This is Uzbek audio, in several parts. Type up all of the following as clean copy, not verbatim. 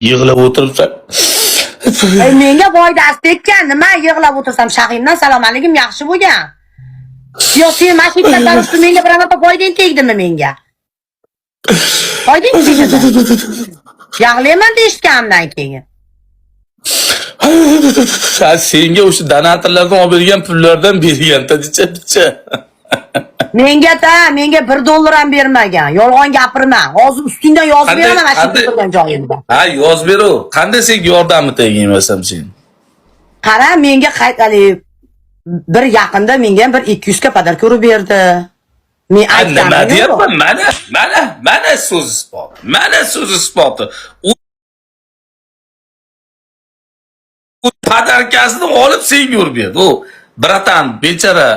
Yig'lab o'tiribsan. Ey, menga foydasi tekkan, nima yig'lab o'tirsam Shahindan salom alaykum yaxshi bo'lgan. Yo sen mana shu yerda turibdi, menga bir marta foydang tegdimi menga? Foydang tegdimi? Yig'layman deyishganimdan keyin. Ha, senga o'sha donatorlardan olib bergan pullardan bergan tadicha bicha. Menga ta, menga 1 dollar ham bermagan. Yolg'on gapirma. Hozir ustingdan yozib Qanday- beraman mana shu qanday- turgan joyimda. Ha, yozib beru. Qanday senga yordami tegmasam sen? Qara, menga qaytali bir yaqinda menga ham bir 200 ga подарка urib berdi. Men Ha, nima aytganim yo'q. deyapman? Mana, mana, mana so'z isboti. Mana so'z isboti. U подарка sini olib senga urib berdi. U братан, bechara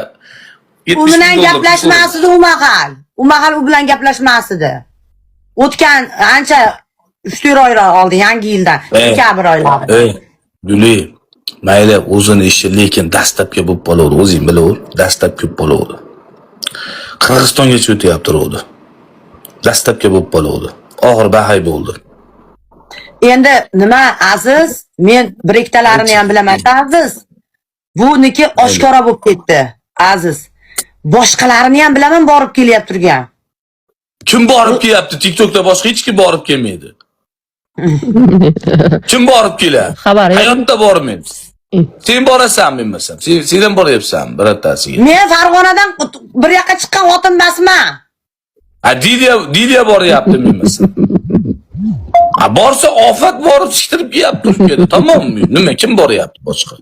U 70 bilan ming dollar pul so'radi. gaplashmasdi u mahal. U mahal u bilan gaplashmas edi. O'tgan ancha 3-4 oy oldin, yangi yildan, dekabr oylari. Ey, Guli, mayli o'zini ishi, lekin dastlabki bo'lib qolaverdi, o'zing bilaver, dastlabki bo'lib qolaverdi. Qirg'izistongacha o'tyapti turuvdi. Dastlabki bo'lib qolaverdi. Oxiri bahay bo'ldi. Endi nima aziz, men bir ikkitalarini ham bilaman aziz. Buniki oshkora bo'lib ketdi aziz. Boshqalarini ham bilaman borib kelyapti turgan. Kim borib kelyapti? TikTokda boshqa hech kim borib kelmaydi. Kim borib keladi? Xabari yo'q. Hayotda bormaydi. Sen borasanmi bilmasam? Sen ham boryapsan birortasiga. Men Farg'onadan bir yoqqa chiqqan xotin emasman. Ha, Didiya, Didiya boryapti bilmasam. Ha, borsa ofat borib siktirib kelyapti Turkiyada, tamommi? Nima, kim boryapti boshqa?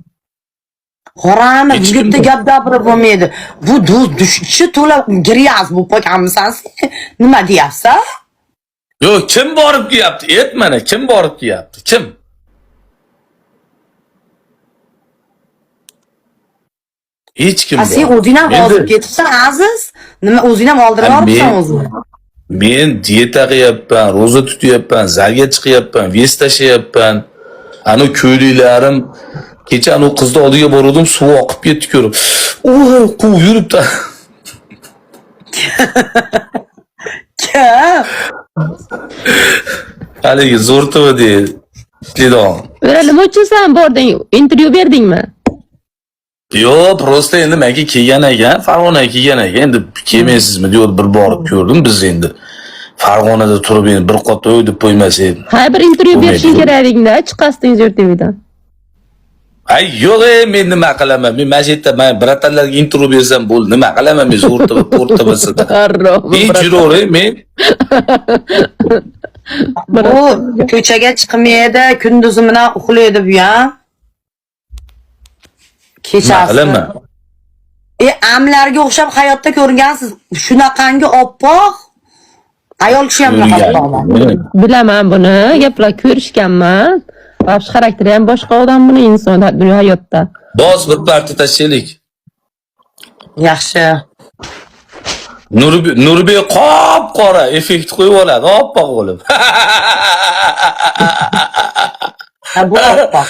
Qorami, Hech kim yigitda gap gapirib bo'lmaydi. Bu ichi to'la грязь bo'lib qolganmisan sen? Nima deyapsan? Yo'q, kim borib kelyapti? Ayt mana, kim borib kelyapti? Kim? Hech kim Ha, sen bormadi. o'zing ham Endi ozib ketibsan aziz. Nima o'zing ham oldirib Ha, yuboribsan men- o'zingni. Men dieta qilyapman, ro'za tutyapman, zalga chiqyapman, вес tashlayapman. Anu ko'ylaklarim kecha anu qizni oldiga borgandim, suv oqib ketdi ko'rib. Voy, quvib yuribdi. Kim? Haligi zo'rtova deydi. Lidon. O'ra nima uchun sen bording? Intervyu berdingmi? Yo'q, просто endi menga kelgan ekan, Farg'onaga kelgan ekan. Endi kelmaysizmi deydi, bir borib ko'rdim biz endi. Farg'onada turib endi bir qat oy deb qo'ymasak. Ha, bir intervyu Bo'lmaydi. berishing kerak edingda, chiqasding Zo'r TVdan. Ay, yo'q, ey, men nima qilaman? Men mana shu yerda men братан larga intervyu bersam bo'ldi. Nima qilaman men Zo'r TV, To'rt TVsida. Hech yuraver men. Bu ko'chaga chiqmaydi, kunduzi bilan uxlaydi bu ham. Nima Kechasi. qilaman? Amlarga o'xshab hayotda ko'rgansiz, shunaqangi oppoq ayol kishi ham bunaqa oppoqman. Bilaman buni, gaplar ko'rishganman. Вообще xarakteri ham boshqa odam buni inson dunyo hayotda. Boz bir parti tashlaylik. Yaxshi. Nurbek qop-qora effekt qo'yib oladi, oppoq bo'lib. Ha, bu oppoq.